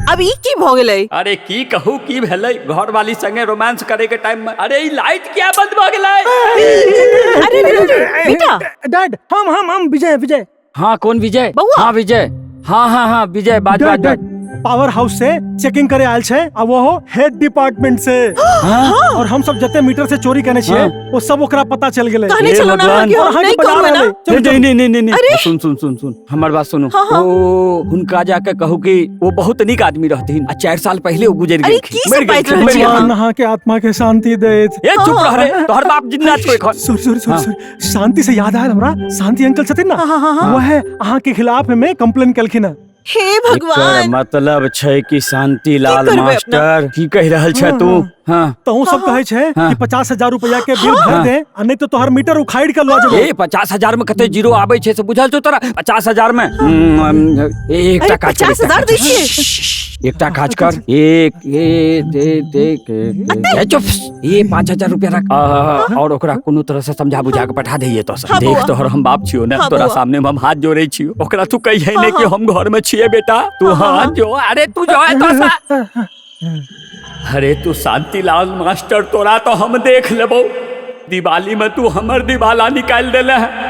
अब ई की भऽ गेलै? अरे की कहू की भेलै, घरवाली संगे रोमांस करे के टाइम में अरे ई लाइट किया बंद भऽ गेलै? अरे रे रे रे, बेटा। डैड, हम विजय विजय। हाँ कौन विजय? बउआ। हाँ विजय, हाँ हाँ हाँ विजय, बात बात डैड, बात। पावर हाउस से चेकिंग करे आयल छै आ वो हेड डिपार्टमेंट से। हाँ? और हम सब जते मीटर से चोरी करने छियै हाँ। वो सब ओकरा पता चल गेलै। कहने हे छलहुँ ना भगवान। कि और हम अहाँके नहि बजा करबै ना। रहल अइ। चलू, नहीं नहीं नहीं नहीं नहीं अरे! सुन सुन सुन सुन, हमर बात सुनू। हाँ, हाँ। ओ हुनका जाके कहू कि वो बहुत नीक आदमी रहथिन आ 4 साल पहले वो गुजर अरे, गेलखिन, की मरि सब बाजि गेलखिन, रहल मरि छी अहाँ? गेलखिन। भगवान अहाँके आत्मा के शांति देत। ए चुप रह रे, तोहर बाप जिन्दा छौ एखन। सॉरी सॉरी सॉरी हाँ। सॉरी, शांति से याद आयल हमरा, शांति अंकल छथिन ना, हाँ, हाँ, हाँ, हाँ। वह अहाँके खिलाफ में कंप्लेन केलखिन हँ। हे एकर भगवान, मतलब छै कि शांतिलाल की करबै अपना? मास्टर की कहि रहल छै तू? हाँ तहु सब कहै छै हाँ। कि 50,000 रुपया के बिल भर दे आ नहीं तो तोहर मीटर उखाड़ के लऽ जेबौ। ए 50,000 में कते जीरो आबै छै से बुझल छौ तोरा? 50,000 में एकटा अरे, काज कर, 50,000 दै छियै? एकटा काज कर, एक एक एक एक एक, ए, चुप, ये 5,000 रुपया रख और ओकरा कोनो तरह से समझा बुझा के पठा दहिए तो हाँ, देख बौआ। तोहर हम बाप छियो ना, हाँ, तोरा बौआ। सामने में हम हाथ जोड़े छियो, ओकरा तू कहिए हाँ, नहीं कि हाँ। हम घर में छिए बेटा, तू हाँ, हाँ, हाथ जो, अरे तू जो है तो सा। अरे तू शांतिलाल मास्टर, तोरा तो हम देख लेबो, दिवाली में तू हमर दिवाला निकाल देले है।